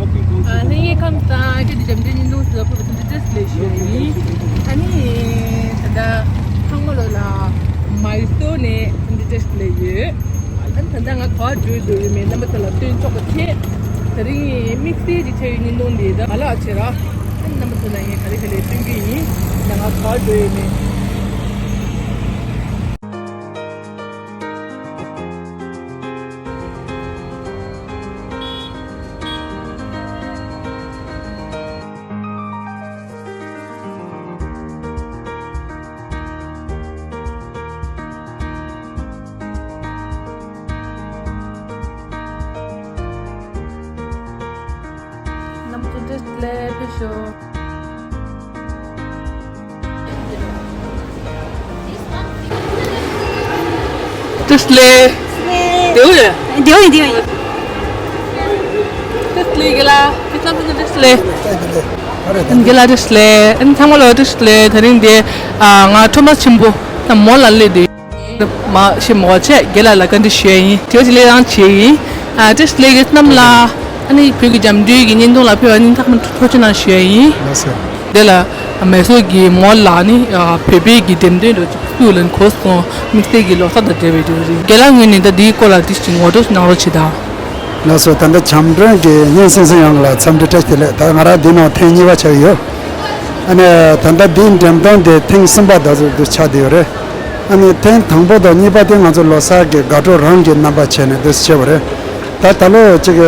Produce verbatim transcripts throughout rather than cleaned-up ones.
ལྷན་རྒྱས་ཁམས་བཟང་། ཁྱེད་ཀྱི་འཇམ་འདྲའི་བརྙན་ཐུང་སུ་ལ་ཕེབས་པ་འཚམས་འདྲི་བཀྲ་ཤིས་བདེ་ལེགས་ཞུ་ཡ་ཡིན། ཨ་ནི་ད་ལྟ་ཚང་མ་ལོ་ལ་མའི་སོ་ནས་འཚམས་འདྲི་བཀྲ་ཤིས་བདེ་ལེགས་ཡོད། ཨ་ནི་ད་ལྟ་ང་ག་པར་འགྲོ་འགྲོ་ཡོད་མེད་རྣམ་པ་ཚོ་ལ་སྟོན་ཆོག་པ་བྱས། དེ་རིང་དམིགས་བསལ་གྱི་ཆེ་བའི་བརྙན་ཐུང་འདི་ད་མ་ལག་བྱེད་ར། ཨ་ནི་རྣམ་པ་ཚོ་ལ་ངས་ག་རེ་ག་ལེ་སྟོན་གྱི་ཡིན། ད་ང་ག་པར་འགྲོ་ཡོད་མེད། རྣམ་པ་ཚོ་བཀྲ་ཤིས་བདེ་ལེགས། ཕེབས་ཤོག། བཀྲ་ཤིས་བདེ་ལེགས། བདེ་པོ་ཡོད། བདེ་པོ་ཡིན། བདེ་པོ་ཡིན། བཀྲ་ཤིས་བདེ་ལེགས། རྒན་ལགས་བཀྲ་ཤིས་བདེ་ལེགས། རྒན་ལགས་བཀྲ་ཤིས་བདེ་ལེགས། ཨ་ནི་ཚང་མ་ལ་བཀྲ་ཤིས་བདེ་ལེགས། དེ་རིང་འདི་ཨ་ང་ཁྲོམ་ར་ཆེན་པོ་ད་མོ་ལ་སླེབས་འདུག་མ་ཤི་མོ་ཆེ་རྒན་ལགས་ལ་བཀའ་འདྲི་ཞུ་ཡ་ཡིན། དེ་ཅི་ལས་རང་བྱེད་ཡིན། ཨ་བཀྲ་ཤིས་བདེ་ལེགས། རྣམས་ལ་ཨ་ནི་བོད་ཀྱི་འཇམ་འདྲུད་ཀྱི་བརྙན་ཐུང་ལ་ཕེབས་པ་ནི་ཐག་མ་ཐུག་ཐུགས་རྗེ་གནང་ཞུ་ཡ་ཡིན། ལགས་སོ། དེ་ལ་མེ་སོར་གྱི་མོ་ལགས་ནི་ཨ་བོད་པའི་གི་འགྲེམས་སྟོན་འགྲོ་ཅིག་སུ་ལན་གོ་སོང་། དམིགས་བསལ་གྱི་ལོ་གསར་དང་འབྲེལ་བའི་དེ་རིང་རྒན་ལགས་ངོས་ནས་ད་འདིའི་སྐོར་ལ་དེ་ཞིག་ངོ་སྤྲོད་གནང་རོགས་བྱེད་དང་། ལགས་སོ། ད་ལྟ་འཇམ་མགྲོན་གྱི་བརྙན་གསན་གཟིགས་ཡོངས་ལ་འཚམས་འདྲི་བཀྲ་ཤིས་བདེ་ལེགས། ད་ང་རང་འདི་ནང་ཐེངས་གཉིས་པ་ཆགས་ཀྱི་ཡོད། ཨ་ནི་ད་ལྟ་འདིའི་འགྲེམས་སྟོན་དེ་ཐེངས་གསུམ་པ་ད་གཟོད་འདི་ཆགས་བསྡད་ཡོད་རེད། ཨ་ནི་ཐེངས་དང་པོ་དང་གཉིས་པ་དེ་ང་ཚོ་ལོ་གསར་གྱི་དགའ་སྤྲོ་རང་གི་རྣམ་པ་བྱས་ནས་འདི་བྱས་པ་རེད། ད་ད་ལོ་གཅིག་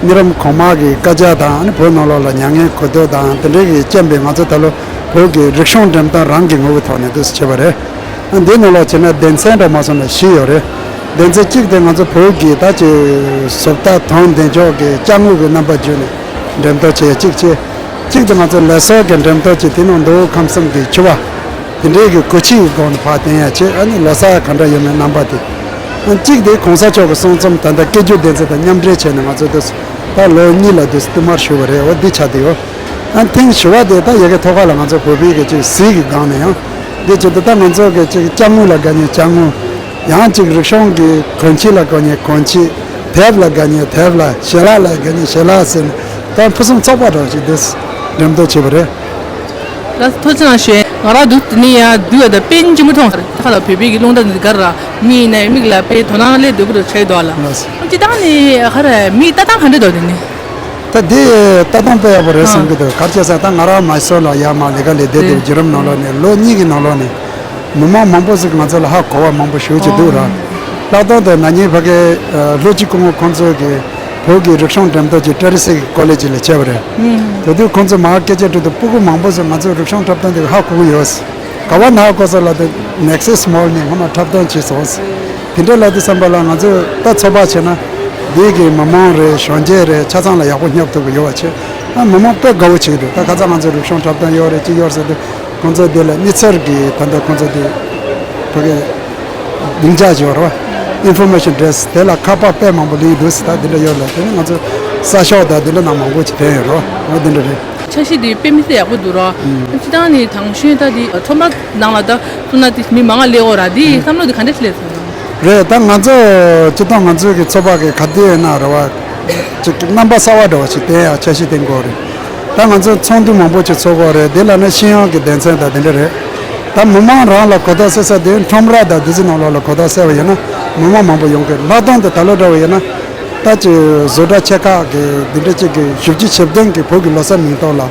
གཉིས་རིམ་གོང་མ་གི་བཀའ་རྒྱ་དང་ཨ་ནི་བོད་ནང་ལོགས་ལ་མྱ་ངན་གུས་འདུད་དང་དེ་འདྲའི་གི་རྐྱེན་པས་ང་ཚོ་ད་ལོ་བོད་ཀྱི་རིག་གཞུང་འགྲེམས་སྟོན་རང་གི་ངོ་བོའི་ཐོག་ནས་འདི་བྱས་པ་རེད། འདིའི་ནང་ལོགས་བྱས་ན་སྡེ་ཚན་འདྲ་མ་སོང་ན་བཞི་ཡོད་རེད། སྡེ་ཚན་གཅིག་དེ་ང་ཚོ་བོད་ཀྱི་ད་ཅིག་བཟོ་ལྟ་དང་ལྡན་ཕྱོགས་ཀྱི་ཅ་དངོས་ཀྱི་རྣམ་པ་བརྒྱུད་ནས་འགྲེམས་སྟོན་བྱེད་ཡ་གཅིག་བྱས། གཅིག་དེ་ང་ཚོ་ལག་བཟོ་གི་འགྲེམས་སྟོན་བྱེད་དེ་ནང་མདོ་དབུས་ཁམས་གསུམ་གྱི་ཕྱུ་པ་དེ་འདྲའི་གི་གོ་ཆས་ཀྱི་སྒང་ནས་ཕར་བསྟན་ཡ་བྱས། ཨ་ནི་ལོ་གསར་ག་འདྲ་ཡོད་མེད་རྣམ་པ་དེ། ཨ་གཅིག་དེ་གོང་ས་མཆོག་གི་གསུང་རྩོམ་ད་ལྟ་སྐད་སྒྱུར་སྡེ་ཚན་དང་མཉམ་འབྲེལ་བྱས་ནས་ང་ཚོ་དེ་ད་ལོ་གཉིས་ལ་དེ་བསྟུད་མར་ཞུས་པ་རེད། འོ་འདི་ཆགས་བསྡད་ཡོད། ཨ་ཐེངས་བཞི་པ་དེ་ད་ཡ་གི་ཐོག་ཁ་ལ་ང་ཚོ་བོད་པའི་གི་ཅིག་གཟིག་གི་སྒང་ནས་ཡང་འདི་བྱེད་དུ་ད་ང་ཚོ་གི་ཅིག་ཅ་དངོས་ལ་དགའ་ཉེ་ཅ་དངོས། ཡང་ཅིག་རིག་གཞུང་གི་གོན་ཆས་ལ་དགའ་ཉེ་གོན་ཆས། དེབ་ལ་དགའ་ཉེ་དེབ་ལ། ཞལ་ལག་ལ་དགའ་ཉེ་ཞལ་ལག་ཟེར་ནས་ད་ཕུན་སུམ་ཚོགས་པ་འདྲ་ཞིག་འདི་འགྲེམས་སྟོན་བྱས་པ་རེད། ལགས་སོ། ཐུགས་རྗེ་གནང་ཞུ། ང་རང་འདུག་དེ་ནས་ཡང་འདུག་ཡ་ད་དཔེ་ལྗིད་མོ་མཐོང་ས་རེད། ད་ཁ་ལ་བོད་པའི་གི་རླུང་རྟ་འདི་ག་ར་མི་ཡིན་ནའི་མིག་ལ་དཔེ་དོ་སྣང་སླེབས་སྡོད་ཀྱི་འདུག་བྱས་འདུག་ལ། ལགས་སོ། སྤྱིར་བཏང་ནི་ཁ་ར་མིའི་ལྟ་སྟངས་ག་འདྲ་འདུག་དེ་ནི། ད་འདི་ལྟ་སྟངས་དཔེ་ཡག་པོ་རེད་བསམ་གྱི་འདུག་ག་རེ་བྱས་ཟེར་ན་ད་ང་རང་མའི་སོར་ལ་ཡར་མར་ལས་ཀ་ལས་བསྡད་དེ་རེད། བརྒྱུད་རིམ་ནང་ལོགས་ནས་ལོ་གཉིས་ཀྱི་ནང་ལོགས་ནས་མི་མང་མང་པོ་ཞིག་གིས་ང་ཚོ་ལ་ཧ་གོ་བ་མང་པོ་ཞེ་པོ་ཅིག་འདུག་ར། ཨོ། ལྷག་དོན་དུ་ན་ནིང་ཕ་གིའི་ལྷོ་སྤྱི་ཁོངས་ཁོང་ཚོའི་གི་བོད་ཀྱི་རིག་གཞུང་འགྲེམས་སྟོན་ཅིག་བཀྲ་ཤིས་གི་ཀོ་ལེ་ཇི་ལ་བྱས་པ་རེད། ཨུམ། དེ་དུས་ཁོང་ཚོས་མར་སྐད་ཆ་དྲིས་དུས་སྤུ་གུ་མང་པོ་ཞིག་ང་ཚོའི་རིག་གཞུང་འཁྲབ་སྟོན་དེ་ཧ་གོ་གི་ཡོད། ག་བ་ན་ཧ་གོ་སོང་ལབ་དུས་ནེག་སིས་མོལ་ནས་སྔོན་མ་འཁྲབ་སྟོན་བྱས་སོང་། དེ་འདྲ་ལབ་དུས་ཙམ་པ་ལ་ང་ཚོས་ད་ཚོད་དཔག་བྱས་ན་འདི་གི་མི་མང་རེད། གཞོན་སྐྱེས་རེད། ཆ་ཚང་ལ་ཡག་པོ་སྙོབ་ཐུབ་ཀྱི་ཡོད་པ་བྱས། ཨ་མི་མང་དཔེ་དགའ་བོ་བྱེད་ཀྱི་འདུག་ད་ཁ་སང་ང་ཚོ་རིག་གཞུང་འཁྲབ་སྟོན་ཡོད་རེད་ཅི་ཡོད་ཟེར་དུས་ཁོང་ཚོ་འདི་ལ་གནས་ཚུལ་གྱི་ད་ལྟ་ཁོང་ཚོ་འདི་ཕ་གི་སྡིངས་ཆ་ཅིག་ཡོད་རེད་བ། ཨིན་ཕོར་མེ་ཤན་ཌེ་སི་དེ་ལ་ཁ་པར་དཔེ་མང་པོ་ལུས་འདུག་ཟེར། ད་འདི་འདྲ་ཡོད་ལ་དེ་ནི་ང་ཚོ་གསར་ཤོག་དང་འདི་འདྲ་ནང་མང་པོ་ཅིག་ཐོན་ཡོད་རེད་བ། འོ་འདི་འདྲ་རེད། འཆར་གཞི་འདི་དཔེ་མི་སྲིད་ཡག་པོ་འདུག་ར། ཨུམ། སྤྱིར་བཏང་ནི་དང་ཤོས་ད་འདི་ཁྲོམ་ར་ནང་ལ་ད་བཙུགས་ན་དེ་མི་མང་ང་སླེབས་ཡོད་ར། འདི་ཨུམ། བསམ་བློ་འདི་ག་འདྲ་ཞིག་སླེབས་སོང་། རེད། ད་ང་ཚོ་སྤྱིར་བཏང་ང་ཚོའི་གི་ཚོགས་པ་གི་ག་དུས་ཡིན་ན་རེད་བ། ཅིག་རྣམ་པ་གསར་བ་འདྲ་བ་ཞིག་བསྟན་ཡ་འཆར་གཞི་བཏིང་དགོས་རེད། ད་ང་ཚོ་ཚོགས་འདུ་མང་པོ་ཅིག་ཚོགས་དགོས་རེད། དེ་ལ་ནི་ཤེས་ཡོན་གྱི་སྡེ་ཚན་དང་དེ་འདྲ་རེད། ད་མི་མང་རང་ལ་གོ་རྟོགས་སད་ས་དེ་ཁྲོམ་ར་དང་དེ་ཚོའི་ནང་ལོགས་ལ་གོ་རྟོགས་སད་པ་ཡིན་ན་མི་མང་མང་པོ་ཡོང་གི་རེད། ལྷག་དོན་དུ་ད་ལོ་འདྲ་བ་ཡིན་ན་ད་ཅིག་བཟོ་གྲྭ་ཆེ་ཁག་གི་འདི་འདྲ་ཅིག་གི་བཞི་བཅུ་ཞེ་བདུན་གི་བོད་ཀྱི་ལོ་གསར་མིང་ཐོག་ལ།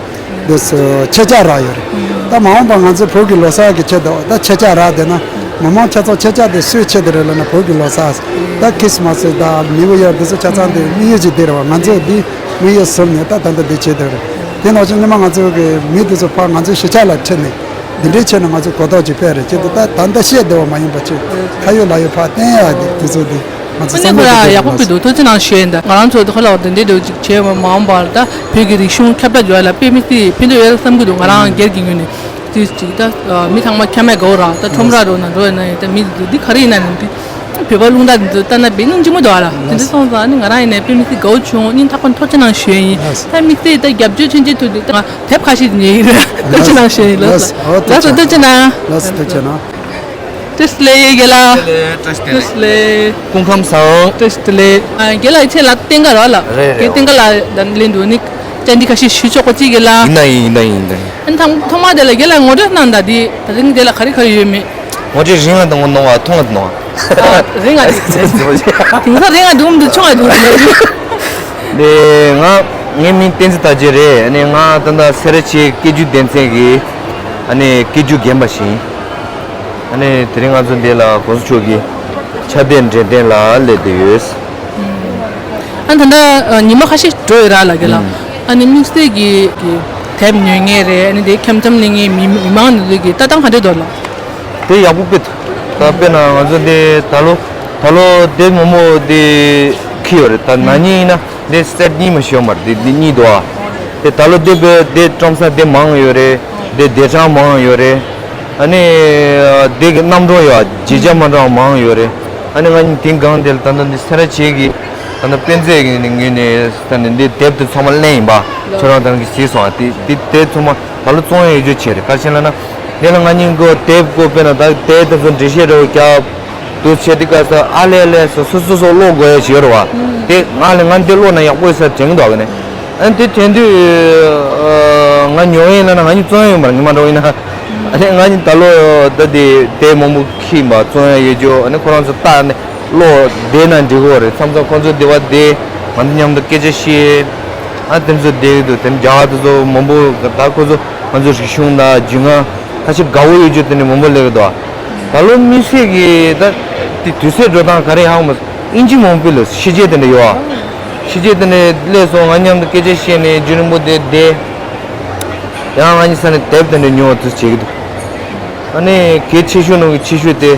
དེ་ཚོ་ཆེད་བཅར་རག་ཡོད་རེད། ད་མ་འོངས་པ་ང་ཚོ་བོད་ཀྱི་ལོ་གསར་གྱི་ཆེད་དུ་ད་ཆེད་བཅར་རག་བསྡད་ན་མི་མང་ཆ་ཚང་ཆེད་བཅར་དེ་སུའི་ཆེད་དུ་རེད་ལབ་ན་བོད་ཀྱི་ལོ་གསར་ད་ཁྲིས་མ་སི་དང་ནིའུ་ཡར་དེ་ཚོ་ཆ་ཚང་དེ་དམིགས་ཡུལ་གཅིག་དེ་རེད་བ། ང་ཚོ་འདི་དམིགས་ཡུལ་ཟུར་ནས་ད་ད་ལྟ་འདི་བྱེད་དེ་རེད། དེ་ནང་བཞིན་སྔོན་མ་ང་ཚོ་གི་མི་དེ་ཚོ་ཕར་ང་ཚོའི་གཞིས་ཆགས་ལ་ཁྲིད་ནས་འདི་འདྲའི་ཆེད་ནས་ང་ཚོ་གོ་རྟོགས་ཅིག་སྤེལ་རེད་ཅེས་དུ་ད་ད་ལྟ་བཤད་བསྡད་པ་མ་ཡིན་པ་ཅིག་ཁ་ཡོད་ལག་ཡོད་ཕར་བསྟན་ཡ་དེ་དེ་ཚོ་དེ། ང་ཚོ་ཁོ་ནས་བསམ་ཁོ་ར་ཡག་པོ་ཕུལ་འདུག་ཐུགས་རྗེ་གནང་ཞུ་ཡིན། ད་ང་རང་ཚོ་ཁ་ལག་དེ་འདྲས་འདྲ་ཅིག་བྱས་པ་མ་འོངས་པར་ད་བོད་ཀྱི་རིག་གཞུང་ཁྱབ་བསྒྲགས་འགྲོ་ཡ་ལ་དཔེ་མི་སྲིད་ཕན་ཐོགས་ཡོད་བསམ་གྱི་འདུག་ང་རང་སྒེར་གྱི་ངོས་ནས་དེ་ཅིག་ད་མི་ཚང་མ་ཁྱབ་མེད་དགའ་བོ་ར། ད་ཁྲོམ་ར་འགྲོ་ན་འགྲོ་ཡ་ན་ཡང་ད་མི་འདི་འདི་ག་རེ་ཡིན་ན་ནི་འདི་བོད་པ་རླུང་རྟ་འདི་ཚོ་ལྟ་ན་དཔེ་སྙིང་རྗེ་མོ་འདུག་ཨ་ལ། དེ་འདྲ་སོང་ཙང་ནི་ང་རང་ཡིན་ནའི་དཔེ་མི་སྲིད་དགའ་བོ་བྱུང་། སྙིང་ཐག་པ་ནས་ཐུགས་རྗེ་གནང་ཞུ་ཡ་ཡིན། ད་དམིགས་བསལ་ད་རྒྱབ་སྐྱོར་ཆེན་ཆེ་ཐུབ་འདུག་ད་ང་དེབ་ཁ་ཤས་ཉོས་ཡིན། ཐུགས་རྗེ་གནང་ཞུ་ཡ་ཡིན། ལགས་སོ། ལགས་སོ། ཐུགས་རྗེ་གནང་། ལགས་སོ། ཐུགས་རྗེ་གནང་། བཀྲ་ཤིས་བདེ་ལེགས་རྒན་ལགས། བཀྲ་ཤིས་བདེ་ལེགས། སྐུ་ཁམས་བཟང་། བཀྲ་ཤིས་བདེ་ལེགས། ཨ། རྒན་ལགས་ཡིན་ཆད་ལ་བསྟན་དགའ་ར་ལ། རེད་རེད། རྒན་བསྟན་དགའ་ལ་ད་ལན་འདུག་ནི། བཅར་འདྲི་ཁ་ཤས་ཞུ་ཆོག་གོ་ཅི་རྒན་ལགས། ཡིན་ན་ཡིན་ཡིན་ན་ཡིན་ད་ཡིན། ཨ་ནི་ཐང་ཐོག་མ་དེ་ལ་རྒན་ལགས་ངོ་སྤྲོད་གནང་ད་དེ་ད་རིང་དེ་ལ་ག་རེ་ག་རེ་ཡོད་མེད། ངོ་སྤྲོད་རིང་ང་དང་ངོ་གནོང་བ་ཐུང་ང་གནོང་བ། ཨ། རིང་ང་དེ། དེང་སང་རིང་ང་འདུག་མི་འདུག་ཆུང་ང་འདུག་ཟེར། དེ་ང་ངའི་མིང་བསྟན་འཛིན་དར་རྒྱས་རེད། ཨ་ནི་ང་ད་ལྟ་སེ་ར་བྱེས་སྐད་སྒྱུར་སྡེ་ཚན་གྱི་ཨ་ནི་སྐད་སྒྱུར་རྒན་པ་ཞིག་ཡིན། ཨ་ནི་དེ་རིང་ང་ཚོ་འདི་ལ་གོང་ས་མཆོག་གི་ཕྱག་དེབ་འགྲེམས་སྟོན་ལ་སླེབས་བསྡད་ཡོད། ཨ་ད་ལྟ་ཉི་མ་ཁ་ཤས་འགྲོ་ཡོད་ར་ལ་རྒན་ལགས། ཨ་ནི་དམིགས་བསལ་གྱི་གི་དེབ་ཉོ་མཁན་རེད། ཨ་ནི་དེ་ཁྱམ་ཁྱམ་གླེང་མཁན་མི་མི་མང་ནང་ཚོ་གི་ལྟ་སྟངས་ག་འདྲས་འདུག་ལགས། དེ་ཡག་པོ་དཔེ་འདུག་ད་དཔེར་ན་ང་ཚོ་འདི་ད་ལོ་ད་ལོ་དེབ་མང་པོ་དེ་འཁྱེར་ཡོད་རེད། ད་ན་ནིང་ཡིན་ན་དེ་སེཊ་གཉིས་མ་ཞིག་ཡོད་མ་རེད། དེ་དེ་གཉིས་འདུག་ཨ། དེ་ད་ལོ་དེ་བས་དེ་བཀྲམ་ས་དེ་མང་ཡོད་རེད། དེ་དེ་གྲངས་མང་ཡོད་རེད། ཨ་ནི་དེ་གི་རྣམ་གྲངས་ཡོད་ཨ། བརྗེ་བྱ་མ་འདྲ་བ་མང་ཡོད་རེད། ཨ་ནི་ང་གཉིས་དེང་སྒང་དེ་ལ་ད་ལྟ་འདི་སེ་ར་བྱེས་ཀྱི་ད་ལྟ་དཔེ་མཛོད་ཀྱི་ངོས་ནས་ད་ནི་འདི་དེབ་དེ་ཚང་མ་ལེན་ཡིན་པ་ཁྱོད་རང་ད་ནི་གཟིགས་སོང་ཨ། དེ་དེ་དེ་ཚང་མ་ད་ལོ་བཙོང་ཡ་ཡོད་རྒྱུ་བྱས་རེད། ག་རེ་བྱས་ལབ་ན་དེ་ལ་ང་གཉིས་ཀོ་དེབ་ཀོ་དཔེར་ན་ད་དེ་དེ་ཚོ་འགྲེལ་བཤད་འདྲ་བོ་རྒྱབ་དུ་བྱས་དེ་ག་ས་ཨ་ལས་ལས་སོ་སོ་སོ་སོ་ཀློག་དགོས་ཡ་ཞིག་ཡོད་རེད་བ། དེ་ང་ལས་ང་འདི་ཀློག་ན་ཡག་པོ་ཡོད་ས་དྲན་གི་འདུག་ག་ནས། ཨ་ནི་དེ་དྲན་དུས་ང་ཉོ་ཡིན་ལབ་ན་ང་གཉིས་བཙོང་ཡ་ཡོད་མ་རེད། ངས་མ་འགྲོ་ཡིན་ན། ཨ་ནི་ང་གཉིས་ད་ལོ་ད་དེ་དེབ་མང་པོ་འཁྱེར་ཡིན་པ་བཙོང་ཡ་ཡོད་རྒྱུ། ཨ་ནི་ཁོ་རང་ཚོ་ལྟ་ནས་ཀློག་བསྡད་ན་འགྲིག་གི་རེད། མཚམས་མཚམས་ཁོ་ཚོ་སྡེ་བ་བསྡད་ང་ཚོ་མཉམ་དུ་སྐད་ཆ་བཤད། ཨ་དེ་ཚོ་བསྡད་ཀྱི་འདུག་དེ་རྒྱ་གར་དེ་ཚོ་མང་པོ་ད་ཁོ་ཚོ་ང་ཚོ་རིག་གཞུང་དང་རྒྱུས་མངའ་ཁ་ཤས་དགའ་བོ་ཡོད་རྒྱུ་དེ་འདྲ་མང་པོ་སླེབས་ཀྱི་འདུག་ད་ལོ་དམིགས་བསལ་གྱི་ད་དེ་དུས་ཚོད་འགྲོ་སྟངས་ག་རེ་ཡང་མ་ཨིན་ཇི་མང་པོ་ལ་ཤེས་བྱ་དེ་འདྲ་ཡོད་ཨ། ཤེས་བྱ་དེ་འདྲ་སླེབས་སོང་། ང་མཉམ་དུ་སྐད་ཆ་བཤད་ནས་རྒྱུན་རིང་པོ་དེ་བསྡད། ཡང་ང་གཉིས་ས་ནས་དེབ་དེ་འདྲ་ཉོ་བ་དུ་བྱེད་ཀྱི་འདུག་ཨ་ནི་གལ་ཆེ་ཤོས་ནང་གི་ཆེ་ཤོས་དེ།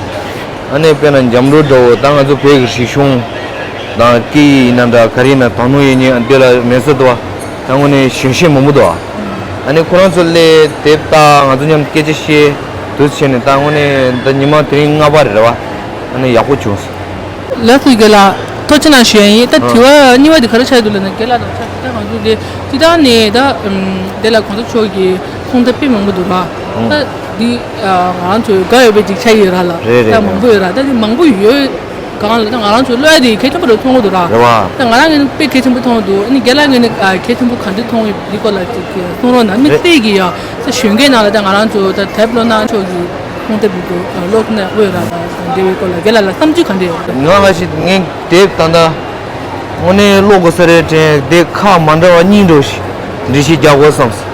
ཨ་ནི་དཔེར་ན་འཇམ་རོལ་འདྲ་བོ་ད་ང་ཚོ་བོད་ཀྱི་རིག་གཞུང་དང་སྐད་ཡིག་ཡིན་ན་འདྲ་ག་རེ་ཡིན་ན་དོ་སྣང་ཡོད་མཁན་འདི་ལ་མེད་ས་འདུག་ད་དངོས་གནས་གཞོན་སྐྱེས་མང་པོ་འདུག་ཨ་ནི་ཁོ་རང་ཚོ་སླེབས་དེབ་ལྟ་ང་ཚོ་མཉམ་སྐད་ཆ་བཤད་དུ་བྱས་ནས་ད་དངོས་གནས་ད་ཉི་མ་དེ་རིང་ལྔ་པ་རེད་ར་བ། ཨ་ནི་ཡག་པོ་བྱུང་སོང་། ལགས་སོ་རྒན་ལགས། ཐུགས་རྗེ་གནང་ཞུ་ཡ་ཡིན། ད་དྲི་བ་གཉིས་པ་དེ་ག་རེ་ཆགས་འདུག་ལབ་ན་རྒན་ལགས་དང་ཆ་ད་ང་ཚོ་དེ་སྤྱི་བཏང་ནས་ད་དེ་ལ་གོང་ས་མཆོག་གི་ཁུངས་དེབ་དཔེ་མང་པོ་འདུག་ར། ད་འདི་ང་རང་ཚོའི་དགའ་ཡོད་པའི་ཅིག་ཆགས་ཡོད་ར་ལ། རེད་རེད། ད་མང་པོ་ཡོད་ར། ད་འདི་མང་པོ་ཡོད་གང་ལ་ད་ང་རང་ཚོའི་ཀློག་ཡ་དེ་གལ་ཆེན་པོ་རུ་མཐོང་གི་འདུག་ར། རེད་བ། ད་ང་རང་ངོས་ནས་དཔེ་གལ་ཆེན་པོ་མཐོང་གི་འདུག་ཨ་ནི་རྒན་ལགས་ངོས་ནས་གལ་ཆེན་པོ་ག་འདྲ་མཐོང་ཡོད་འདི་སྐོར་ལ་ཅིག་གསུང་རོགས་གནང་། དམིགས་བསལ་གྱི་ཡ་ད་གཞོན་སྐྱེས་ནང་ལ་ད་ང་རང་ཚོ་ད་དེབ་ཀློག་ན་མཆོག་གི་ཁུངས་དེབ་འདུག་ཀློག་ན་དབུས་ར་ད་འདི་བའི་སྐོར་ལ་རྒན་ལགས་ལ་བསམ་ཚུལ་ག་འདྲ་ཡོད། ང་ང་ཞིག་ངས་དེབ་ད་ལྟ་དངོས་གནས་ཀློག་དགོས་ས་རེད་དྲན། དེ་ཁག་མ་འདྲ་བ་གཉིས་འགྲོ་ཞིག་འགྲེལ་བཤད་རྒྱག་དགོས་བསམ།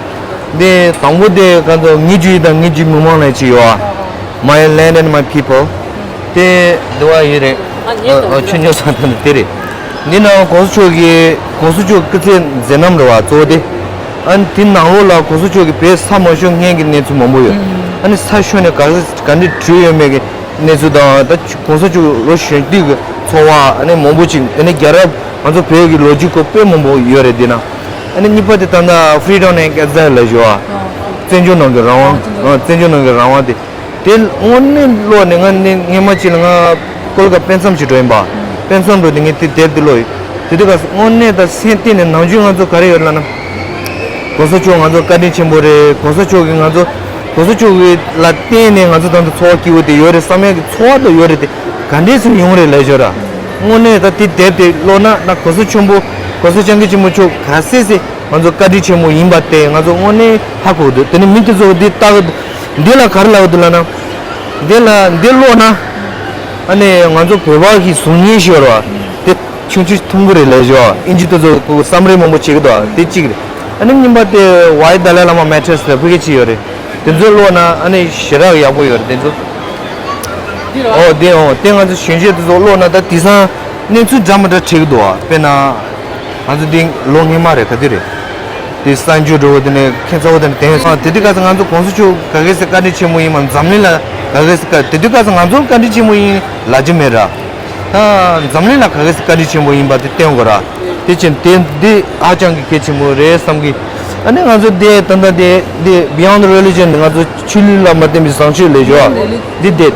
དེ་དང་པོ་དེ་ག་ཚོད་ངའི་རྒྱུད་དང་ངའི་རྒྱུད་མི་མང་ལ་ཅིག་ཡོད་ཨ། My land and my people། དེ་དེ་བ་ཡོད་རེད། ཨ་ཨ་ཁྱོད་ཉོ་ས་དང་དེ་རེད། འདི་ནང་གོང་ས་མཆོག་གི་གོང་ས་མཆོག་སྐུ་ཚེ་མཛད་རྣམ་རེད་བ་གཙོ་བོ་དེ། ཨ་དེ་ནང་ལོགས་ལ་གོང་ས་མཆོག་གི་བོད་ས་མ་ཤོར་སྔོན་གྱི་གནས་ཚུལ་མང་པོ་ཡོད། ཨ་ནི་ས་ཤོར་ནས་ག་ག་འདྲ་བྲོས་ཡོད་མེད་ཀྱི་གནས་ཚུལ་དང་ད་གོང་ས་མཆོག་ལོ་གཞོན་དུས་ཀྱི་འཚོ་བ་ཨ་ནི་མང་པོ་ཅིག་ཨ་ནི་རྒྱལ་རབས་ང་ཚོ་བོད་ཀྱི་ལོ་རྒྱུས་སྐོར་དཔེ་མང་པོ་ཡོད་རེད་འདི་ན། ཨ་ནི་གཉིས་པ་དེ་ད་ལྟ་Freedom and Exile ལབ་ཞུ་བ། བཙན་བྱོལ་ནང་གི་རང་དབང་། བཙན་བྱོལ་ནང་གི་རང་དབང་དེ། དེ་དངོས་གནས་ཀློག་ནས་ང་ནི་སྔས་མ་ཅིག་ལ་ང་ཀོ་ལི་གྷལ་དཔེ་མཚམས་ཅིག་འགྲོ་ཡིན་པ། དཔེ་མཚམས་འགྲོ་དེ་ངས་དེ་དེབ་དེ་ཀློག་ཡོད། དེ་དུས་སྐབས་སུ་དངོས་གནས་ད་སེམས་གཏིང་ནས་ནམ་རྒྱུན་ང་ཚོ་ག་རེ་ཡོད་ལབ་ན། གོང་ས་མཆོག་ང་ཚོ་བཀའ་དྲིན་ཆེན་པོ་རེད། གོང་ས་མཆོག་གིས་ང་ཚོ་གོང་ས་མཆོག་གི་ལ་བརྟེན་ནས་ང་ཚོ་ད་ལྟ་འཚོ་བ་སྐྱིད་པོ་དེ་ཡོད་རེད་བསམ་ཡག་གི་ཚོར་བ་དེ་ཡོད་རེད། དེ་ག་འདྲས་སེ་ཡོང་རེད་ལབ་ཞོར་ར། དངོས་གནས་ད་དེ་དེབ་དེ་ཀློག་ན་ན་གོང་ས་ཆེན་པོ་གོང་ས་སྐྱབས་མགོན་ཆེན་པོ་མཆོག་ག་ཚད་སེ་ང་ཚོ་བཀའ་དྲིན་ཆེན་པོ་ཡིན་པ་དེ་ང་ཚོ་དངོས་གནས་ཧ་གོ་གི་འདུག་དེ་ནས་མི་དེ་ཚོ་འདི་ལྟ་གི་འདི་ལ་ག་རེ་ལབ་ཀྱི་འདུག་ལབ་ན། འདི་ལ་འདི་ཀློག་ན་ཨ་ནི་ང་ཚོ་བོད་པ་གི་གཟུགས་བརྙན་ཞིག་ཡོད་རེད་བ། དེ་ཆུང་ཆུང་མཐོང་གི་རེད་ལབ་ཞོར་ཨིན་ཇི་དེ་ཚོ་བསམ་རེ་མང་པོ་བྱེད་ཀྱི་འདུག་དེ་གཅིག་རེད། ཨ་ནི་གཉིས་པ་དེ་Why Dalai Lama Matters ལབ་ཕ་གི་ཅིག་ཡོད་རེད། དེ་ཚོ་ཀློག་ན་ཨ་ནི་ཞེ་དྲག་ཡག་པོ་ཡོད་རེད་དེ་ཚོ། འདི་རེད་བ། ཨོ་དེ་ཨོ་དེ་ང་ཚོ་གཞོན་སྐྱེས་དེ་ཚོ་ཀློག་ན་ད་དེང་སང་གནས་ཚུལ་འདྲ་མི་འདྲ་འཕྲད་ཀྱི་འདུག་བ། དཔེར་ན་ང་ཚོ་འདི་ལོ་སྔོན་མ་རེད་ག་དུས་རེད། དེ་གསར་འགྱུར་འདྲ་བོ་དེ་ནས་ཁྱད་མཚར་བོ་དེ་ནས་དེང་སང་དེ་དུས་སྐབས་སུ་ང་ཚོ་གོང་ས་མཆོག་ག་གེ་སེ་བཀའ་དྲིན་ཆེན་པོ་ཡིན་མ་འཛམ་གླིང་ལ་ག་གེ་སེ་བཀའ་དེ་དུས་སྐབས་སུ་ང་ཚོ་བཀའ་དྲིན་ཆེན་པོ་ཡིན་ལབ་ཀྱི་མེད་ར། ད་འཛམ་གླིང་ལ་ག་གེ་སེ་བཀའ་དྲིན་ཆེན་པོ་ཡིན་པ་དེ་བསྟན་དགོས་ར། དེ་ཕྱིན་དེ་འདི་ཧ་ཅང་གི་གལ་ཆེན་པོ་རེད་བསམ་གི། ཨ་ནི་ང་ཚོ་དེ་ད་ལྟ་དེ་དེ་Beyond Religion ང་ཚོ་ཆོས་ལུགས་ལ་མ་བརྟེན་པའི་བཟང་སྤྱོད་ལས་ཞོ། འདི་དེ།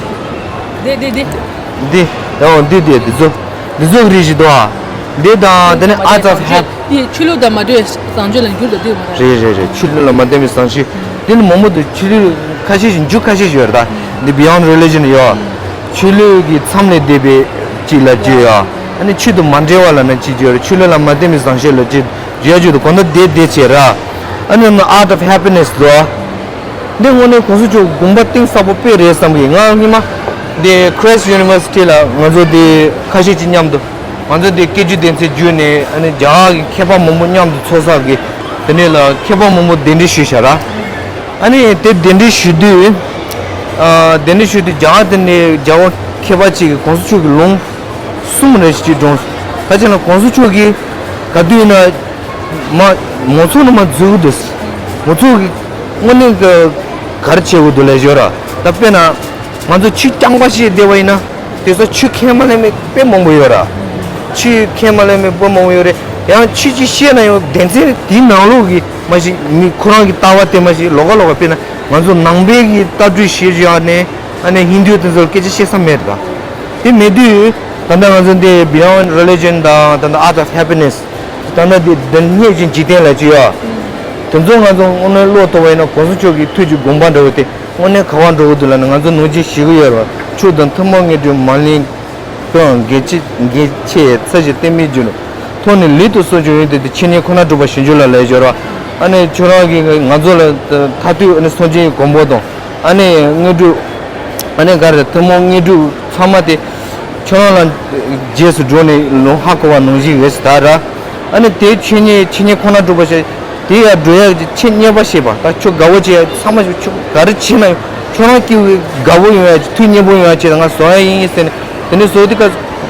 དེ་དེ་དེ། འདི་ཨོ་འདི་དེ་འདི་ཚོ་འདི་ཚོ་གི་རིགས་ཞིག་འདུག་ཨ། འདི་དང་དེ་ནི་ཨ་ཙ་ཧ། འདི་ཆོས་ལུགས་དང་མ་འབྲེལ་བའི་བཟང་སྤྱོད་ལ་འགྱུར་ད་འདི་མ་རེད། རེད་རེད་རེད། ཆོས་ལུགས་ལ་མ་བརྟེན་པའི་བཟང་སྤྱོད་འདི་ནི་མང་པོ་འདུག་ཆོས་ལུགས་ཁ་ཤས་ཤིག་འཇུ་ཁ་ཤས་ཤིག་ཡོད་རེད་ད། འདི་Beyond Religion ཡོད། ཆོས་ལུགས་ཀྱི་མཚམས་ལས་འདས་པའི་ཅིག་ལ་བརྗོད་ཡ། ཨ་ནི་ཆོས་དང་མ་འབྲེལ་བ་ལ་ན་ཅིག་བརྗོད་ར། ཆོས་ལུགས་ལ་མ་བརྟེན་པའི་བཟང་སྤྱོད་ལ་ཅིག་བརྗོད་ཡ་བརྗོད་དུ་གོ་ན་དེ་དེ་བྱེད་ར། ཨ་ནི་ཨར་ཊི་ཨོཕ་ཧེ་པི་ནེ་སི་དོ། འདི་དངོས་གནས་གོང་ས་མཆོག་དགོངས་པ་གཏིང་ཟབ་པོ་དཔེ་རེད་བསམ་གི། ང་སྔོན་མ་འདི་Christ's University ལ་ང་ཚོ་འདི་ཁ་ཤས་ཅིག་མཉམ་དུ། ང་ཚོ་འདི་སྐད་ཅིག་བདེན་ཚིག་བརྒྱུད་ནས་ཨ་ནི་རྒྱ་གར་གྱི་མཁས་པ་མང་པོ་མཉམ་དུ་ཚོགས་བསགས་ཀྱི། དེ་ནས་ལ་མཁས་པ་མང་པོ་གདན་འདྲེན་ཞུས་བཞག་ར། ཨ་ནི་དེ་གདན་འདྲེན་ཞུ་དུས། ཨ་གདན་འདྲེན་ཞུ་དུས་རྒྱ་གར་དེ་ནས་རྒྱལ་བ་མཁས་པ་ཅིག་གིས་གོང་ས་མཆོག་གི་ལུང་གསུམ་རེ་ཞིག་ཅིག་འགྲོ། ད་ཅི་ན་གོང་ས་མཆོག་གིས་ག་དུས་ན་མ་མང་ཚོགས་ནང་མ་འཛུལ་གི་འདུག་མང་ཚོགས་ཀྱི་དངོས་གནས་ཀྱི་ག་རེ་བྱེད་དགོས་འདུག་ལས་ཞོར་ར། ད་དཔེར་ན། ང་ཚོ་ཆོས་རྐྱང་པ་ཞིག་བསྡད་པ་ཡིན་ན། དེ་ཚོ་ཆོས་ཁས་མ་ལེན་མི་དཔེ་མང་པོ་ཡོད་ར། ཆོས་ཁས་མ་ལེན་མི་དཔེ་མང་པོ་ཡོད་རེད། ཡང་ཆོས་ཅིག་བཤད་ན་ཡང་སྡེ་ཚན་དེའི་ནང་ལོགས་ཀྱི་མ་ཞིག་མི་ཁོ་རང་གི་ལྟ་བ་དེ་མ་ཞིག་ལོགས་ཀ་ལོགས་ཀ། དཔེར་ན་ང་ཚོ་ནང་པའི་གི་ལྟ་གྲུབ་ཤེས་བཞག་ནས་ཨ་ནི་ཧིན་དུ་དེ་ཚོར་སྐད་ཆ་བཤད་ས་མེད་ར། དེ་མེད་དུས་ད་ལྟ་ང་ཚོ་འདི་Beyond Religion དང་ད་ལྟ་Art of Happiness ད་ལྟ་འདི་འདི་སྙེད་ཅིག་འཇིག་རྟེན་ལ་ཅི་ཡོད། དེ་ཚོ་ང་ཚོ་དངོས་གནས་བློ་གཏོང་བ་ཡིན་ན་གོང་ས་མཆོག་གི་ཐུགས་ཀྱི་དགོངས་པ་འདྲ་བོ་དེ་དངོས་གནས་ག་པར་འགྲོ་གི་འདུག་ལབ་ན། ང་ཚོ་ནང་ཆོས་ཞུ་གི་ཡོད་རེད་བ། ཆོས་དང་ཐུན་མོང་དངོས་གྲུབ་མ་ལེན་ཀུན་དགེ་ཆེ་དགེ་ཆེ་ཚེ་ཞིག་བསྟན་པའི་རྒྱུ་ནོར་ཐོག་ནས་ལུས་དང་སྲོག་ཀྱང་ཡོན་ཏན་དེ་འཆད་ཉན་ཁོ་ན་སྒྲུབ་པར་ཞིང་བཅུག་ལབ་ལས་སྦྱོར་བ། ཨ་ནི་ཁྱོད་རང་གིས་ང་ཚོ་ལ་མཐར་ཐུག་ཨ་ནི་སངས་རྒྱས་ཀྱི་གོ་འཕང་དང་། ཨ་ནི་དངོས་གྲུབ། ཨ་ནི་ག་རེ་ཐུན་མོང་དངོས་གྲུབ་ཚང་མ་དེ་ཁྱོད་རང་ལ་རྗེས་སུ་འགྲོ་ནས་ལོང་ཧ་གོ་བ་ནང་བཞིན་རེད་ཟེར་ད་ར། ཨ་ནི་དེ་འཆད་ཉན་འཆད་ཉན་ཁོ་ན་སྒྲུབ་པ་ཞིག་དེ་ཡར་འགྲོ་ཡག་གི་ཆེས་གནད་པ་ཤེས་པ། ད་ཁྱོད་དགའ་བོ་བྱེད་ཡག་ཚང་མ་ཞིག་ཁྱོད་ག་རེ་བྱེད་ན་ཡང་ཁྱོད་རང་སྐྱིད་པོ་དགའ་བོ་ཡོང་ཡག་ཅིག་ཐུགས་མཉེས་པོ་ཡོང་ཡག་ཅིག་ང་བཟོ་ཡག་ཡིན་ཟེར་ནས། དེ་ནས་བཟོ་དུས་ཀ་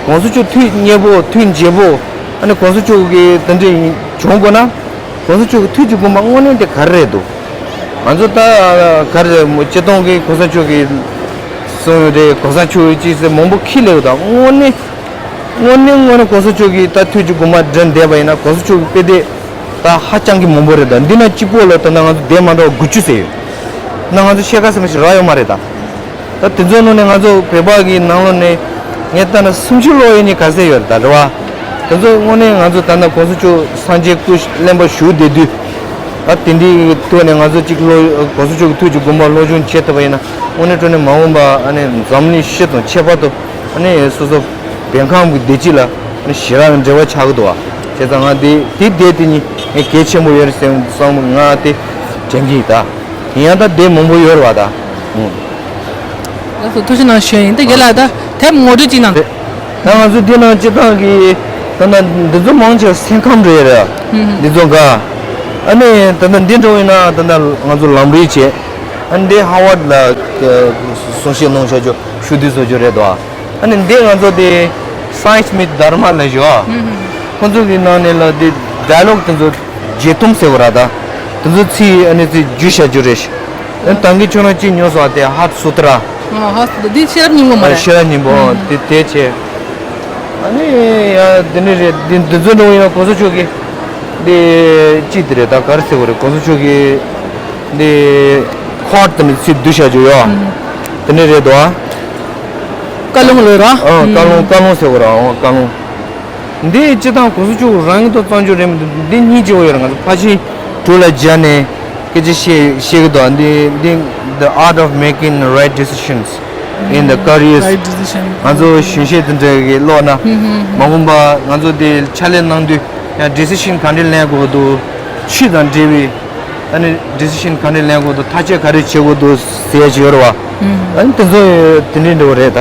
གོང་ས་མཆོག་ཐུགས་མཉེས་པོ་ཐུགས་མཇལ་པོ། ཨ་ནི་གོང་ས་མཆོག་གི་དེ་འདྲ་ཡིན་བྱུང་དགོས་ན། གོང་ས་མཆོག་གི་ཐུགས་ཀྱི་དགོངས་པ་དངོས་གནས་དེ་ག་རེ་རེད་འདུག་ང་ཚོ་ད་ག་རེ་རེད་མོ་སྤྱི་བཏང་གི་གོང་ས་མཆོག་གི་གསུང་ཡོད་རེད། གོང་ས་མཆོག་གི་ཅི་ཟེར་མང་པོ་ཁྱི་ལེགས་དང་དངོས་གནས་དངོས་གནས་དངོས་གནས་གོང་ས་མཆོག་གི་ད་ཐུགས་ཀྱི་དགོངས་པ་འདྲེན་བསྡད་པ་ཡིན་ན་གོང་ས་མཆོག་གི་དཔེ་དེབ་ད་ཧ་ཅང་གི་མང་པོ་རེད། ད་འདི་ན་གཅིག་པོ་ལ་ད་ལྟ་ང་ཚོ་དེབ་མ་འདྲ་བ་དགུ་བཅུ་ཟེར་ཡོད་ན་ང་ཚོ་ཤེས་ཁ་ཟེར་མ་ཞིག་རག་ཡོད་མ་རེད་ད། ད་དེ་ཚོའི་ནང་ནས་ང་ཚོ་བོད་པ་གི་ནང་ལོགས་ནས་ངས་ལྟ་ན་སུམ་ཅུ་ལོ་ཡོད་ནི་ག་ཚད་ཡོད་རེད་ད་རེད་བ། དེ་ཚོ་དངོས་གནས་ང་ཚོ་ད་ལྟ་གོང་ས་མཆོག་སངས་རྒྱས་སྐུ་གླེན་པ་བཞུགས་བསྡད་དུས། ད་དེ་འདྲའི་ཐོག་ནས་ང་ཚོ་གཅིག་བློ་གོང་ས་མཆོག་གི་ཐུགས་ཀྱི་དགོངས་པ་བློ་སྦྱོང་བྱེད་ཐུབ་པ་ཡིན་ན་དངོས་གནས་དྲང་གནས་མ་འོངས་པ་ཨ་ནི་འཛམ་གླིང་སྤྱི་དང་ཁྱད་པར་དུ་ཨ་ནི་སོ་སོ་བོད་ཁམས་ཀྱི་བདེ་སྐྱིད་ལ་ཨ་ནི་ཞེ་དྲག་འབྲེལ་བ་ཆགས་ཀྱི་འདུག་བ། བྱས་ཙང་ང་དེ་དེ་དེ་དེ་གཉིས་ངས་གལ་ཆེན་པོ་ཡོད་རེད་བསམ་བསམ་ང་དེ་དྲན་གྱི་ཡིན་ད། ཡིན་ཡང་ད་དེབ་མང་པོ་ཡོད་རེད་བ་ད། ཨུ། ལགས་སོ་ཐུགས་རྗེ་གནང་ཞུ་ཡིན། ད་རྒན་ལགས་ད་དེབ་ངོ་སྤྲོད་ཅིག་གནང་། ད་ང་ཚོ་འདི་ནང་སྤྱི་བཏང་གི་ད་ལྟ་འདི་ཚོ་མང་ཆེ་སེམས་ཁམས་འགྲོ་ཡ་རེད། ཨུ་ཧུ། འདི་ཚོ་འགའ། ཨ་ནི་ད་ལྟ་འདི་འགྲོ་ཡིན་ན་ད་ལྟ་ང་ཚོ་ལམ་རིམ་བྱས། ཨ་ནི་འདི་ཧ་ཝར་ལ་གསུང་བཤད་གནང་བྱ་རྒྱུ་ཞུ་དུས་བཟོ་རྒྱུ་རེད་དོ། ཨ་ནི་འདི་ང་ཚོ་དེ་Science Meets Dharma ལབ་ཞོ། ཁོང་ཚོ་གི་ནང་ནས་ལ་དེ་dialogue དེ་ཚོ་བརྗེད་ཐུམ་ཟེར་བ་ར་ད། དེ་ཚོ་ཚིག་ཨ་ནི་ཚིག་བསྒྱུར་བྱ་རྒྱུ་རེད། ཨ་ནི་ད་གིན་ཁྱོད་རང་གཅིག་ཉོས་སོང་དེ་Heart Sutra། ཨ་Heart Sutra འདི་ཤེས་རབ་སྙིང་པོ་མ་རེད། ཤེས་རབ་སྙིང་པོ་དེ་དེ་བྱས། ཨ་ནི་ཡ་དེ་ནི་རེད། འདི་འདི་ཚོ་འགྲོ་ཡིན་ན་གོང་ས་མཆོག་གི་འདི་གཅིག་དེ་རེད་ད། ག་རེ་ཟེར་བ་རེད། གོང་ས་མཆོག་གི་འདི་quote དེ་ནི་ཚིག་བསྡུས་བྱ་རྒྱུ་ཡོད། དེ་ནི་རེད་དོ། བཀའ་ལུང་ལོས་ར། ཨ་བཀའ་ལུང་བཀའ་ལུང་ཟེར་བ་ར། ཨ་བཀའ་ལུང་། འདི་སྤྱི་བཏང་གོང་ས་མཆོག་རང་གི་ཐོག་བརྩམས་རྒྱུ་རེད་མི་འདུག་འདི་སྙིང་རྗེ་བོ་ཡོད་རེད། ང་ཚོ་ཕར་ཕྱིན་དྲུག་ལ་སྦྱར་ནས་སྐད་ཆ་བཤད་བཤད་ཀྱི་འདུག་འདི་འདི་The Art of Making Right Decisions in the Careers right decision ང་ཚོ་གཞོན་སྐྱེས་དེ་འདྲ་གི་ཀློག་ན་མ་འོངས་པ་ང་ཚོ་འདི་ཕྱག་ལས་གནང་དུས་ཡང་decision ག་འདྲ་ལེན་དགོས་འདུག་ཆོས་དང་འབྲེལ་བའི། ཨ་ནི་decision ག་འདྲ་ལེན་དགོས་འདུག་ཐག་གཅོད་ག་རེ་བྱེད་དགོས་འདུག་ཟེར་ཡ་ཅིག་ཡོད་རེད་བ། ཨ་ནི་དེ་ཚོ་དེ་འདྲའི་འདྲ་བོ་རེད་ད།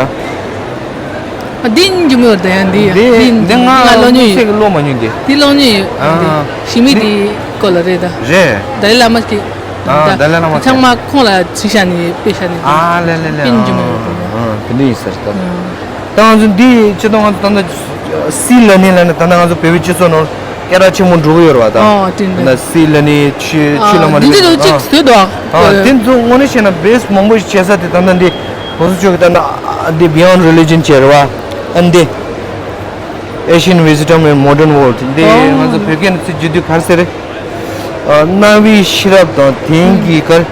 ཨ་འདི་སྙིང་རྗེ་མོ་ཡོད་ད་ཡང་འདི་ཡ། འདི་འདི་འདི་ང་ང་ཀློག་མྱོང་ཡོད། ཚིག་ཀློག་མ་མྱོང་འདི། འདི་ཀློག་མྱོང་ཡོད། ཨ་འདི་ཞི་མི་འདི་འདི་སྐོར་ལ་རེད་ད། རེད། ཏཱ་ལའི་བླ་མ་གི་ཨ་ད་ཏཱ་ལའི་བླ་མ་ཚང་མ་ཁོང་ལ་བྲིས་བཞག་ནས་དཔེ་བཞག་ནས་འདི་ཨ་ལེ་ལེ་ལེ་དཔེ་སྙིང་རྗེ་མོ་ཡོད་ད། ཨ་དེ་འདྲ་ཡིན་ཟེར་ད། ད་ང་ཚོ་འདི་སྤྱི་ཚོགས་ང་ཚོ་ད་ལྟ་སྲིད་ལ་ནི་ལ་ནི་ད་ལྟ་ང་ཚོ་བོད་པའི་སྤྱི་ཚོགས་ནང་སྐད་གྲགས་ཆེན་པོ་འགྲོ་གི་ཡོད་རེད་བ་ད། ཨོ་དེ་འདྲ། ད་སྲིད་ལ་ནི་ཆོས་ཆོས་ལ་མ་འདི་འདྲ་ཅིག་བཟོས་འདུག་ཨ་དེ་ཚོ་དངོས་གནས་བཤད་ན་བེས་མང་པོ་ཞིག་བྱེད་ས་དེ་ད་ལྟ་འདི་གོང་ས་མཆོག་གི་ད་ལྟ་འདི་Beyond Religion བྱས་རེད་བ། ཨ་འདི་Asian Wisdom in Modern World འདི་ང་ཚོ་བོད་སྐད་ནས་ཚིག་བསྒྱུར་དུས་ག་རེ་ཟེར་རེད། ཨ་གནའ་བོའི་ཤེས་རབ་དང་དེང་གི་གར།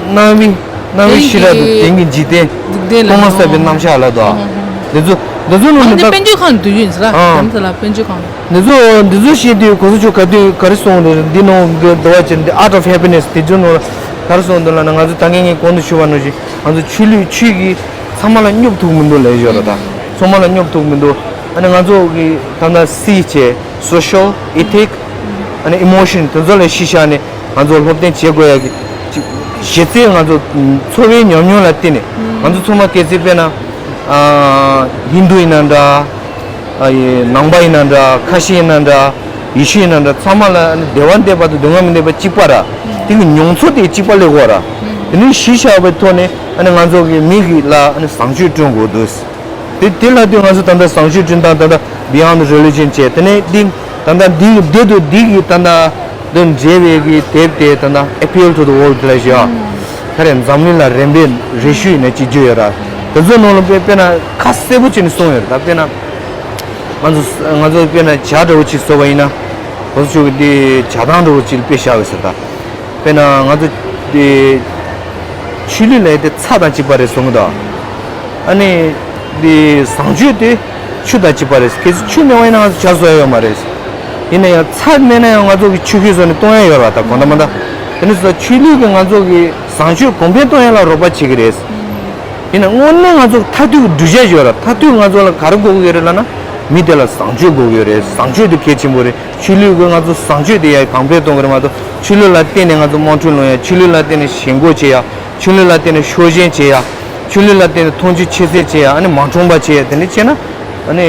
གནའ་བོའི་གནའ་བོའི་ཤེས་རབ་དང་དེང་གི་འཇིག་རྟེན། འཇིག་རྟེན་ལ་སྟོང་པ་ཟད་པའི་རྣམ་གཞག་ལ་དོ། འདི་ཚོ་འདི་ཚོ་ནང་ཨ་ནི་ནས་ད་དཔལ་འབྱོར་ཁང་དུ་ཡོད་ཟེར་ཨ། རྒྱ་མཚོ་ལ་དཔལ་འབྱོར་ཁང་། འདི་ཚོ་འདི་ཚོ་བཤད་དུས་གོང་ས་མཆོག་ག་དུས་ག་རེ་གསུངས་འདུག་འདི་ནང་གི་འདུལ་བ་ཅན་འདི་Art of Happiness དེ་ཚོ་ནང་ལ་ག་རེ་གསུངས་འདུག་ལབ་ན་ང་ཚོ་ད་གིན་ངས་གོང་དུ་ཞུས་པ་ནང་བཞིན་ང་ཚོ་ཆོས་ལུགས་ཆོས་ཀྱི་ ཚང་མ་ལ་སྙོབ་ཐུབ་མི་འདུག་ལབ་ཡོད་རེད་ད། ཚང་མ་ལ་སྙོབ་ཐུབ་མི་འདུག་ཨ་ནི་ང་ཚོ་གི་ད་ལྟ་སི་བྱས་social ethic ཨ་ནི་emotion དེ་ཚོ་ལ་གཞི་བཞག་ནས་ང་ཚོ་སློབ་སྟོན་བྱེད་དགོས་ཡ་གི་ཅིག་གཞི་རྩའི་ང་ཚོ་འཚོ་བའི་ཉམས་མྱོང་ལ་བརྟེན་ནས་ང་ཚོ་ཚང་མ་གལ་སྲིད་དཔེར་ན་ཨ་ཧིན་དུ་ཡིན་ན་འདྲ། ཨ་ཡི་ནང་པ་ཡིན་ན་འདྲ། ཁ་ཤས་ཡིན་ན་འདྲ། ཡེ་ཤུ་ཡིན་ན་འདྲ། ཚང་མ་ལ་ཨ་ནི་བདེ་བ་འདོད་པ་དང་སྡུག་བསྔལ་མི་འདོད་པ་གཅིག་པ་ར། དེ་གི་མྱོང་ཚོར་དེ་གཅིག་པ་སླེབས་དགོས་ར། དེ་ནས་གཞི་བཞག་པའི་ཐོག་ནས་ཨ་ནི་ང་ཚོ་གི་མི་གི་ལ་ཨ་ནི་བཟང་སྤྱོད་བསྐྲུན་དགོས་འདུག་དེ་དེ་ལ་དུས་ང་ཚོ་ད་ལྟ་བཟང་སྤྱོད་བསྐྲུན་སྟངས་ད་ལྟ་beyond religion བྱས། དེ་ནས་འདི་ད་ལྟ་འདི་འདི་དུ་འདི་གི་ད་ལྟ་དོན་འབྲེལ་བའི་གི་དེབ་དེ་ད་ལྟ་Appeal to the World ལ་ཞེས་ཨ། ཁ་རེ་འཛམ་གླིང་ལ་རན་པའི་རེ་ཞུ་ཡིན་ན་ཅིག་བརྗོད་ཡོད་ར། དེ་ཚོ་ནང་ལ་དཔེ་དཔེར་ན་ཁ་གསལ་པོ་བྱས་ནས་གསུངས་ཡོད་ར། ད་དཔེར་ན་ང་ཚོ་ང་ཚོ་དཔེར་ན་ཇ་འདྲ་བོ་ཅིག་བཟོ་བ་ཡིན་ན་ང་ཚོ་ཆུ་གི་འདི་ཇ་ཐང་འདྲ་བོ་ཅིག་དཔེ་བཞག་ཡོད་ཟེར་ད། དཔེར་ན་ང་ཚོ་འདི་ཆུ་ལུད་ལས་དེ་ཚྭ་དང་གཅིག་པ་རེད་གསུང་གི་འདུག་ཨ་ནི་འདི་བཟང་སྤྱོད་དེ་ཆུ་དང་གཅིག་པ་རེད། གལ་སྲིད་ཆུ་མེད་པ་ཡིན་ན་ང་ཚོ་ཇ་བཟོ་ཡ་ཡོད་མ་རེད། ཡིན་ན་ཡང་ཚྭ་མེད་ན་ཡང་ང་ཚོ་གི་ཆུ་ཤུལ་བཟོ་ནས་གཏོང་ཡ་ཡོད་ར། ད་གོ་ད་མ་ད་དེ་ནི་ས་ཆུ་ལུད་ཀྱིས་ང་ཚོ་གི་བཟང་སྤྱོད་གོང་འཕེལ་གཏོང་ཡ་ལ་རོགས་པ་བྱེད་ཀྱི་རེད། ཡིན་ན་དངོས་གནས་ང་ཚོ་མཐར་ཐུག་གི་འགྲུལ་བཞུད་ཡོད་ར། མཐར་ཐུག་ང་ཚོ་ལ་ག་རེ་དགོས་ཀྱི་ཡོད་རེད་ལབ་ན་མི་དེ་ལ་བཟང་སྤྱོད་དགོས་ཀྱི་ཡོད་རེད། བཟང་སྤྱོད་དེ་གལ་ཆེན་པོ་རེད། ཆུ་ལུད་ཀྱིས་ང་ཚོ་བཟང་སྤྱོད་དེ་ཡ་གོང་འཕེལ་གཏོང་གི་རེད་མ་གཏོགས་ཆུ་ལུད་ལ་བརྟེན་ནས་ང་ཚོ་དམངས་ཁྲོད་ལོང་ཡ། ཆུ་ལུད་ལ་བརྟེན་ནས་ཞེན་ཁོག་བྱེད་ཡ། ཆུ་ལུད་ལ་བརྟེན་ནས་ཤོག་ཞེན་བྱེད་ཡ། ཆུ་ལུད་ལ་བརྟེན་ནས་མཐོང་ཆུང་ཆེ་ཚད་བྱེད་ཡ། ཨ་ནི་མ་འཁྲུངས་པ་བྱེད་ཡ། དེ་ནི་བྱས་ན་ཨ་ནི་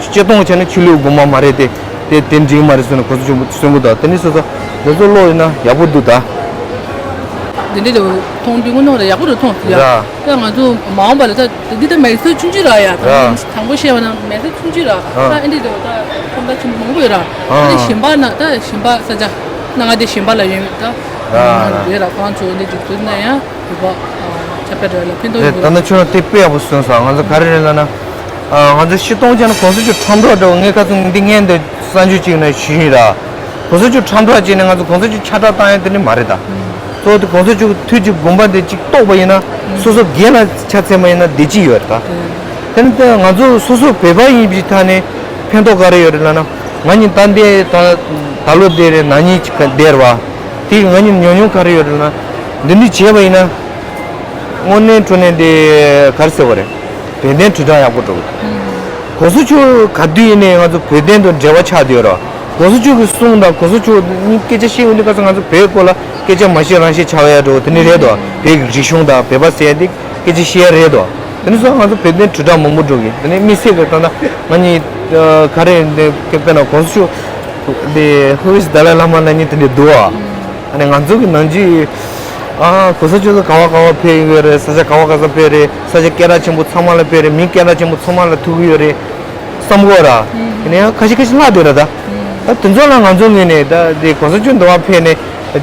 སྤྱིར་བཏང་བྱས་ན་ཆུ་ལུད་དགོས་མ་མ་རེད་དེ། དེ་དེ་འགྲིག་མ་རེད་ཟེར་ནས་གོ་ཚོད་ཆེན་པོ་གསུང་གི་འདུག་དེ་ནི་སོ་སོ་འདི་ཚོ་ཀློག་ཡིན་ན་ཡག་པོ་འདུག་ད། འདི་འདྲ་དེ་མཐོང་དུས་དངོས་གནས་ཡག་པོ་རུ་མཐོང་ཡ། ར། ད་ང་ཚོ་མ་འོངས་པ་ལ་ད་འདི་ད་མེག་སི་ཆུང་ཆུང་ར་ཡ། ར། དང་པོ་བཤད་པ་ན་མེག་སི་ཆུང་ཆུང་ར། ཨ། ད་ཨེ་འདི་ད་ད་ཁོང་ད་ཆུང་མང་པོ་ཡོད་ར། ཨ། ཨེ་འདི་གཞན་པ་ན་ད་གཞན་པ་ས་ཆ་ན་ང་དེ་གཞན་པ་ལ་ཡོད་ད། ར་ར། ཡོད་ར། ཁོང་ཚོ་ཨེ་འདི་འཇུག་ཐུབ་ན་ཡང་བོད་པ་ཁྱབ་བསྒྲགས་འདྲ་ལ་ཕན་ཐོགས་རེད། ཡོད་ད་ར། ན་ཁྱོད་རང་དེ་དཔེ་ཡག་པོ་གསུངས་སོང་། ང་ཚོ་ག་རེ་རེད་ལབ་ན། ཨ། ང་ཚོ་སྤྱིར་བཏང་བྱས་ན་གོང་ས་མཆོག་ཁྲོམ་ར་འདྲ་བོ་ངས་ཁ་སང་འདི་ངས་འདི་གསར་འགྱུར་ཅིག་ནང་ཞུས་ཡིན་ར། གོང་ས་མཆོག་ཁྲོམ་ར་བྱས་ནས་ང་ཚོ་གོང་ས་མཆོག་ཁྱབ་བསྒྲགས་བཏང་ཡ་དེ་ནི་མ་རེད་ད། གཙོ་བོ་དེ་གོང་ས་མཆོག་གི་ཐུགས་ཀྱི་དགོངས་པ་དེ་ཅིག་རྟོགས་པ་ཡིན་ན་སོ་སོ་སྒེར་ལ་ཆ་མཚོན་པ་ཡིན་ན་བདེ་སྐྱིད་ཡོད་རེད་ད། དེ་ནི་ད་ང་ཚོ་སོ་སོ་བོད་པ་ཡིན་པའི་ཐད་ནས་ཕན་ཐོགས་ག་རེ་ཡོད་རེད་ལབ་ན། ང་གཉིས་ད་འདི་ད་ད་ལོ་འདི་རེད། ན་ནིང་ཅིག་བསྡད་རེད་བ། དེ་ང་གཉིས་ཉམས་མྱོང་ག་རེ་ཡོད་རེད་ལབ་ན། འདི་འདྲ་བྱས་པ་ཡིན་ན། དངོས་གནས་དྲང་གནས་དེ་ག་རེ་ཟེར་བ་རེད། བོད་དོན་དྲིལ་བསྒྲགས་ཡག་པོ་འགྲོ་གི་འདུག་གོང་ས་མཆོག་ག་དུས་ཡིན་ནའི་ང་ཚོ་བོད་དོན་དང་འབྲེལ་བ་ཆགས་བསྡད་ཡོད་རེད། གོང་ས་མཆོག་གི་གསུང་དང་གོང་ས་མཆོག་གཉིས་སྐད་ཆ་བཤད་ཡོང་དུས་སྐབས་སུ་ང་ཚོ་བོད་སྐོར་ལ་སྐད་ཆ་མ་བཤད་རང་བཤད་ཆགས་ཡ་འགྲོ་དེ་ནི་རེད་དོ། བོད་ཀྱི་རིག་གཞུང་དང་བོད་པ་ཟེར་ཡ་དེ་སྐད་ཆ་བཤད་ཡ་རེད་དོ། དེ་ནི་སོགས་ང་ཚོ་བོད་དོན་དྲིལ་བསྒྲགས་མང་པོ་འགྲོ་གི། དེ་ནི་དམིགས་བསལ་གྱི་ད་ལྟ་ང་གཉིས་ག་རེ་དཔེར་ན་གོང་ས་མཆོག་དེ་Who is Dalai Lama ལབ་མཁན་དེ་འདྲ་འདུག་ཨ། ཨ་ནི་ང་ཚོ་གི་ནང་ཆོས། ཨ། གོང་ས་མཆོག་གི་ག་བ་ག་བ་ཕེབས་ཡོད་རེད། ས་ཆ་ག་བ་ག་ས་ཕེབས་རེད། ས་ཆ་སྐད་གྲགས་ཆེན་པོ་ཚང་མ་ལ་ཕེབས་རེད། མི་སྐད་གྲགས་ཆེན་པོ་ཚང་མ་ལ་ཐུག་གི་ཡོད་རེད་བསམ་གོ་ར། ཨ་ནི་ཡང་ཁ་ཤས་ཁ་ཤས་ལྷག་བསྡད་ར་ད། ད་དེ་ཚོ་ལ་ང་ཚོ་ངོས་ནས་ད་དེ་གོང་ས་མཆོག་འདི་བ་ཕེབས་ནས་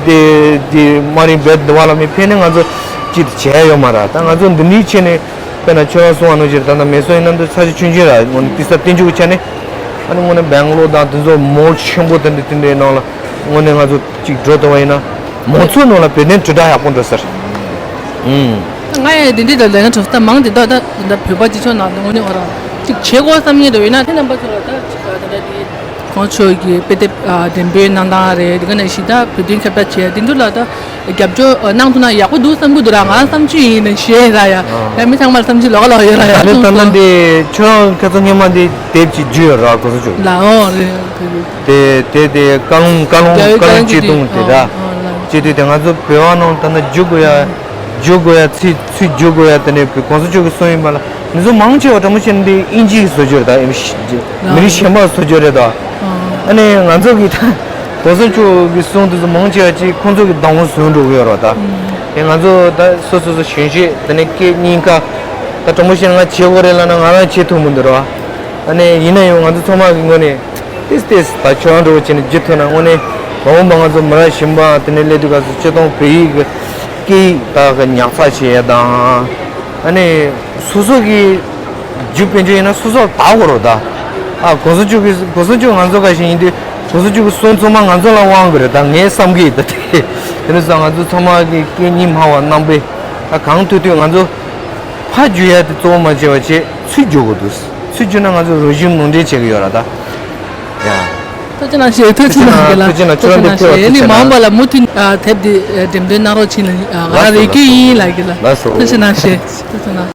དེ་དེ་དམའ་རིམ་བེད་འདི་བ་ལ་མི་ཕེབས་ནས་ང་ཚོ་ཅིག་བྱས་ཡོད་མ་ར། ད་ང་ཚོ་འདི་འདྲའི་ཆེད་ནས་དཔེར་ན་ཁྱོད་རང་གསུང་བ་ནང་བཞིན་ད་ལྟ་མེ་སོང་ཡིན་ན་འདི་ས་ཆ་ཆུང་ཆུང་ར། དངོས་གནས་དེ་ས་བསྟན་འགྱུར་གྱི་ཆ་ནས་ཨ་ནི་དངོས་གནས་སྦེང་ལོར་དང་དེ་ཚོ་མོལ་ཆེན་པོ་དེ་འདྲ་དེ་འདྲའི་ནང་ལ་དངོས་གནས་ང་ཚོ་ཅིག་འགྲོ་ཐུབ་པ་ཡིན་ན་མང་ཚོགས་ནང་ལ་བོད་དོན་དྲིལ་བསྒྲགས་ཡག་པོ་འགྲོ་ཟེར། ཨུམ། ང་ཡང་དེ་འདྲའི་ལ་ལས་ན་གྲོགས་ད་མང་དེ་ད་ད་ད་བོད་པ་སྤྱི་ཚོགས་ནང་དུ་དངོས་གནས་ཨོ་རང་ཅིག་བྱེད་དགོས་བསམ་ངེས་འདུག་ཡིན་ན་དེ་རྣམ་པ་ཚོ་ལ་ད་ཅིག་ད་ད་དེ་ཁོང་ཚོ་གི་དཔེ་དེབ་འགྲེམས་སྤེལ་གནང་སྟངས་རེད། དེ་ག་ནང་བཞིན་ད་བོད་དོན་ཁྱབ་བསྒྲགས་བྱས་དེ་ཚོ་ལ་ད་རྒྱབ་སྐྱོར་གནང་ཐུབ་ན་ཡག་པོ་འདུག་བསམ་གི་འདུག་ར། ང་བསམ་ཚུལ་ཡིན་ན་བཤད་ར་ཡ། ཡ་མི་ཚང་མར་བསམ་ཚུལ་ལོགས་ཀ་ལོགས་ཡོད་ར་ཡ། ད་ནི་ད་ལྟ་འདི་ཁྱོད་རང་ཁ་སང་སྔོན་མ་འདི་དེབ་ཅིག་བརྒྱུད་ཡོད་ར་གོང་ས་མཆོག་ལ། ཨོ་རེད་རེད། དེ་དེ་དེ་བཀའ་ལུང་བཀའ་ལུང་བཀའ་ལུང་བཀའ་ལུང་སྤྱི་དུང་དེ་འདྲ། ཨོ་ཨོ་ལ། སྤྱི་དུས་དེ་ང་ཚོ་བོད་པ་ནང་ད་ལྟ་བརྒྱུད་དགོས་ཡ། བརྒྱུད་དགོས་ཡ་ཚིག་ཚིག་བརྒྱུད་དགོས་ཡ་དེ་ནས་བོད་གོང་ས་མཆོག་གི་གསུང་ཡིན་པ་ལ་མི་ཚོ་མང་ཆེ་བ་དྲང་པོ་བཤད་ན་འདི་དབྱིན་ཇི་གི་བཟོ་བཅོས་རེད་ད། མི་རིགས་གཞན་པ་བཟོ་བཅོས་རེད་ད། ཨ་ནི་ང་ཚོ་གི་ད་གོང་ས་མཆོག་གི་གསུང་དེ་ཚོ་མང་ཆེ་བ་ཅིག་ཁོང་ཚོ་གི་བདག་དབང་བཟུང་འགྲོ་གི་ཡོད་རེད་ད། དེ་ང་ཚོ་ད་སོ་སོ་སོ་གཞོན་གཞོན་དེ་ནས་སྐད་གཉིས་ཀ་ད་དྲང་པོ་བཤད་ན་ང་བྱེད་དགོས་རེད་ལབ་ན་ང་རང་བྱེད་ཐུབ་མི་འདུག་རེད་བ། ཨ་ནི་ཡིན་ན་ཡང་ང་ཚོ་ཚང་མ་གི་ངོས་ནས་ཏིས་ཏིས་ད་ཁྱོད་རང་འདྲ་བོ་བྱས་ནས་བརྒྱུད་ཐུབ་ན་དངོས་གནས་མ་འོངས་པ་ང་ཚོ་མི་རབས་གཞོན་པ་དེ་ནས་སླེབས་དུས་སྐབས་སུ་སྤྱིར་བཏང་བོད་ཡིག་གི་སྐད་ཡིག་དག་གི་ཉར་ཚགས་བྱེད་ཡ་དང་། ཨ་ནི་སོ་སོ་གི་རྒྱུ་དཔལ་འབྱོར་ཡིན་ན་སོ་སོར་བདག་དགོས་རེད་ད། ཨ་གོང་ས་མཆོག་གི་གོང་ས་མཆོག་ང་ཚོ་ག་ཞིག་ཡིན་དུས་གོང་ས་མཆོག་གི་གསུང་ཚང་མ་ང་ཚོ་ལ་དབང་དགོས་རེད་ད་ངས་བསམ་གི་ཡོད་ད། དེ་དེ་ནས་ང་ཚོ་ཚང་མ་གི་སྐད་གཉིས་སྨྲ་བ་རྣམ་པས་ད་གང་ཐུབ་ཐུབ་ང་ཚོ་ཕར་བརྒྱུད་ཡ་དེ་གཙོ་བོ་མ་བྱས་པ་བྱས་ཚུར་བརྒྱུད་དགོས་འདུག་ཚུར་བརྒྱུད་ན་ང་ཚོ་རང་བཞིན་ནོར་འཁྲུལ་བྱེད་ཀྱི་ཡོད་རེད་ད། ཡ། ཐུགས་རྗེ་གནང་ཞེས། ཐུགས་རྗེ་གནང་ཞེས་ལ། ཐུགས་རྗེ་གནང་། ཁྱོད་རང་འདི་ཕེབས་པར་ཐུགས་རྗེ་གནང་། ཨ་ནི་མ་འོངས་པ་ལ་མུ་མཐུད་ཨ་དེབ་འདི་འགྲེམས་སྟོན་གནང་རོགས་གྱིས་ལ། ཨ་ང་རང་རེ་སྐུལ་ཡིན་ལགས་ཀྱི་ལ། ལགས་སོ། ཐུགས་རྗེ་གནང་ཞེས། ཐུགས་རྗེ་གནང་།